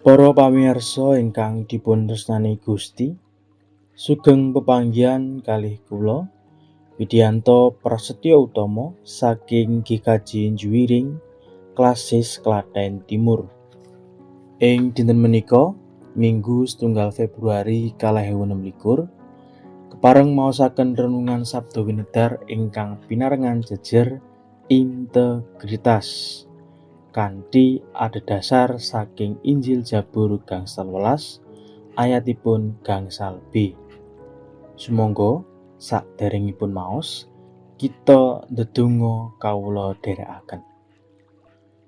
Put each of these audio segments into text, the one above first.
Para pamirsa ingkang dipun tresnani Gusti, sugeng pepanggihan kalih kula Widianto Prasetyo Utomo saking GKJ Juwiring, Klasis Klaten Timur. Ing dinten menika, Minggu 1 Februari 2026, kepareng maosaken renungan Sabda Winedar ingkang pinarengan jejer integritas kanthi adhedhasar saking Injil Jabur gangsal 11 ayatipun gangsal B. Sumangga saderengipun maos kita ndedonga kawula dherekaken.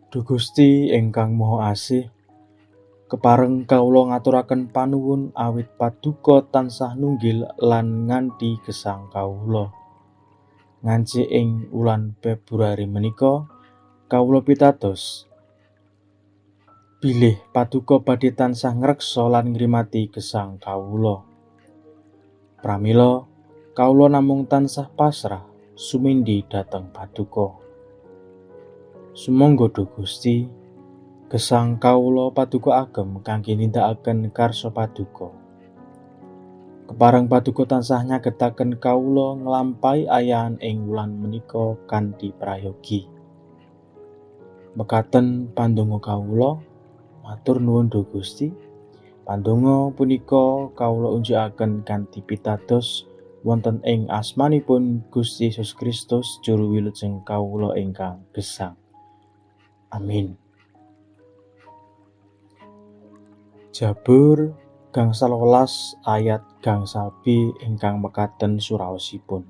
Duh Gusti ingkang Maha Asih, kepareng kawula ngaturaken panuwun awit paduka tansah nunggil lan nganti gesang kawula. Nganci ing wulan Februari menika kawula pitados bilih paduka badhe tansah ngreksa lan ngrimati gesang kawula. Pramila kawula namung tansah pasrah sumindi dhateng paduka. Sumangga Duh Gusti, gesang kawula paduka agem kangge nindakaken karsa paduka. Kepareng paduka tansah nyagetaken kawula nglampahi ayahan ing wulan menika kanthi prayogi. Mekaten pandonga kawula, matur nuwun Duh Gusti. Pandonga punika kawula unjukaken kanthi pitados wonten ing asmanipun Gusti Yesus Kristus juru wilujeng kawula ingkang gesang. Amin. Jabur gangsal 11 ayat gangsal B ingkang mekaten suraosipun.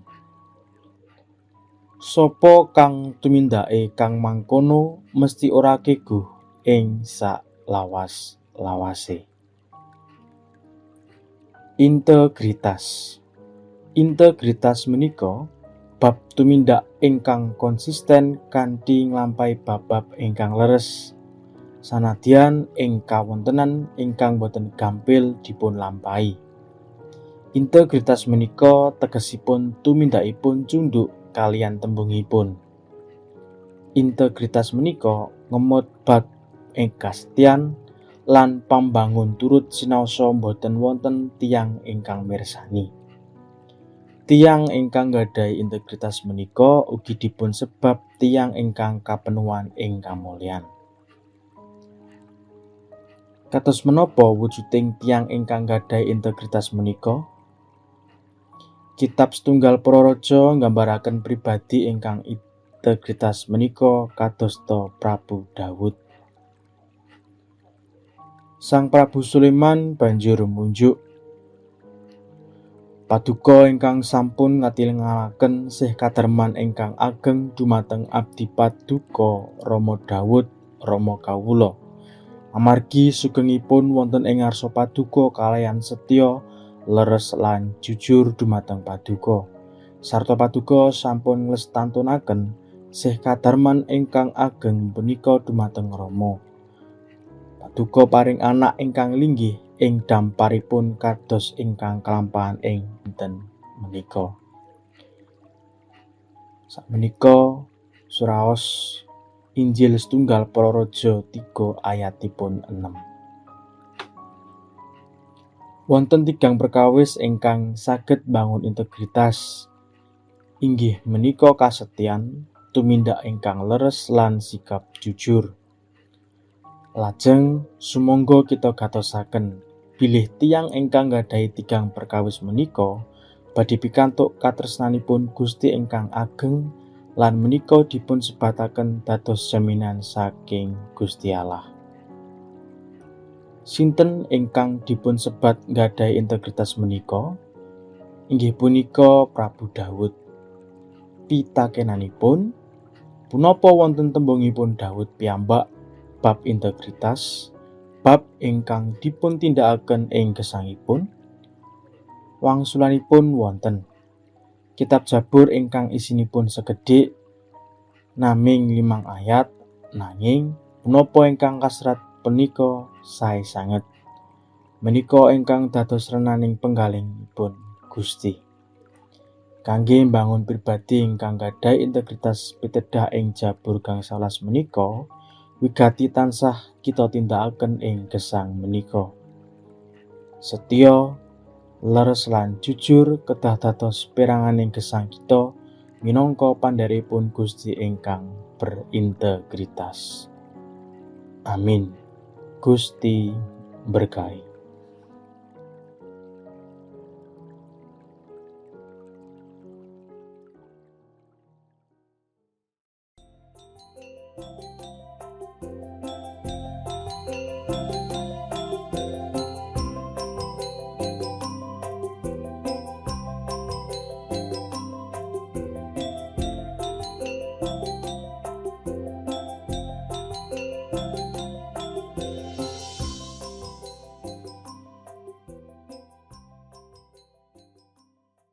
Sapa kang tumindake kang mangkono mesti ora keguh ing sak lawas-lawase. Integritas. Integritas menika bab tumindak ingkang konsisten kanthi nglampahi bab-bab ingkang leres, sanadyan ing kawontenan ingkang boten gampil dipun lampahi. Integritas menika tegesipun tumindakipun cunduk kaliyan tembungipun. Integritas menika ngemot bab ing kasetyan lan pambangun turut sinaosa boten wonten tiyang ingkang mirsani. Tiyang ingkang nggadahi integritas menika ugi dipun sebab tiyang ingkang kapenuhan ing kamulyan. Kados menapa wujuding tiyang ingkang nggadahi integritas menika? Kitab setunggal Para Raja nggambaraken pribadi ingkang integritas menika kadosta Prabu Dawud. Sang Prabu Sulaiman banjur munjuk, "Paduka ingkang sampun ngatingalaken sih kadarman ingkang ageng dumateng abdi paduka Rama Dawud, rama kawula. Amargi sugengipun wonten ing ngarsa paduka kalayan setya, leres lan jujur dumateng paduka. Sarta paduka sampun nglestantunaken sih kadarman ingkang ageng punika dumateng rama. Paduka paring anak ingkang linggih ing damparipun kados ingkang kalampahan ing dinten menika." Sakmenika suraos Injil setunggal Para Raja 3 ayatipun 6. Wonten tigang perkawis ingkang saged mbangun integritas, inggih menika kasetyan, tumindak ingkang leres lan sikap jujur. Lajeng sumangga kita gatosaken bilih tiyang ingkang nggadahi tigang perkawis menika badhe pikantuk katresnanipun Gusti ingkang ageng lan menika dipun sebataken dados jaminan saking Gusti Allah. Sinten ingkang dipun sebat nggadahi integritas menika? Inggih punika Prabu Dawud. Pitakenanipun, punapa wonten tembungipun Dawud piyambak bab integritas, bab ingkang dipun tindakaken ing gesangipun? Wangsulanipun wonten. Kitab Jabur ingkang isinipun sekedhik naming 5 ayat, nanging punapa ingkang kaserat punika sae sanget. Menika ingkang dados renaning penggalihipun Gusti. Kangge mbangun pribadi ingkang gadhahi integritas pitedah ing Jabur gangsal 11 menika, Wigati tansah kita tindakaken ing gesang menika. Setya, leres lan jujur kedah dados peranganing gesang kita minangka pandherepipun Gusti ingkang berintegritas. Amin. Gusti berkahi.